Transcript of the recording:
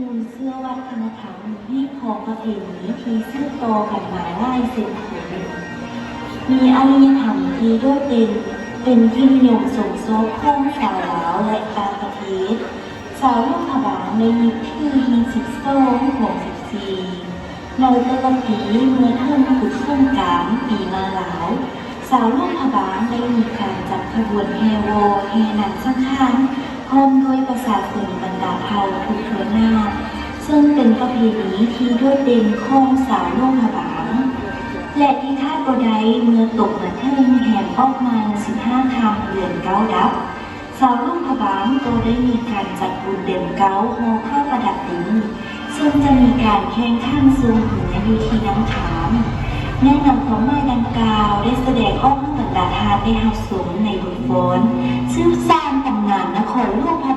ຄົນເຊື່ອວັດທະນະທຳຮີດຄອງປະເພນີທີ່ສືບຕໍ່ກັນມາຫຼາຍເຊັນທຸນ, ມີອາລິຍະທຳທີ່ໂດດເດັ່ນ, ເປັນທີ່ນິຍົມຊົມຊອບຂອງຊາວລາວ ແລະ ຕ່າງປະເທດ. ຊາວຫຼວງພະບາງໄດ້ຍຶດຖືຮີດສິບສອງ ຂອງສິບສີ່ ໃນແຕ່ລະປີເມື່ອເຖິງພຸດສົງການປີໃໝ່ລາວ, ຊາວຫຼວງພະບາງໄດ້ມີການຈັດຂະບວນແຫ່ວໍ ແຫ່ນາງສັງຂານ ພ້ອມດ້ວຍປະຊາຊົນບັນດາເຜົ່າທຸກທົ່ວໜ້າ, ເຊິ່ງເປັນປະເພນີທີ່ໂດດເດັ່ນຂອງຊາວຫຼວງພະບາງ ແລະ ທີ່ຂາດບໍ່ໄດ້ເມື່ອຕົກມາເຖິງແຮມອອກມາສິບຫ້າຄ່ຳເດືອນເກົ້າດັບ, ຊາວຫຼວງພະບາງກໍໄດ້ມີການຈັດບຸນເດືອນເກົ້າຫໍ້ຜ້າປະດັບດິນ, ເຊິ່ງຈະມີການແຂ່ງຂັນຊ່ວງເຮືອຢູ່ທີ່ນ້ຳຄາມ. ເນື້ອໃນຄວາມໝາຍດັ່ງກ່າວໄດ້ສະແດງອອກໃຫ້ບັນດາທ່ານໄດ້ຮັບຊົມໃນບົດຟ້ອນ ສືບສານຕຳນານນະຄອນຫຼວງພະ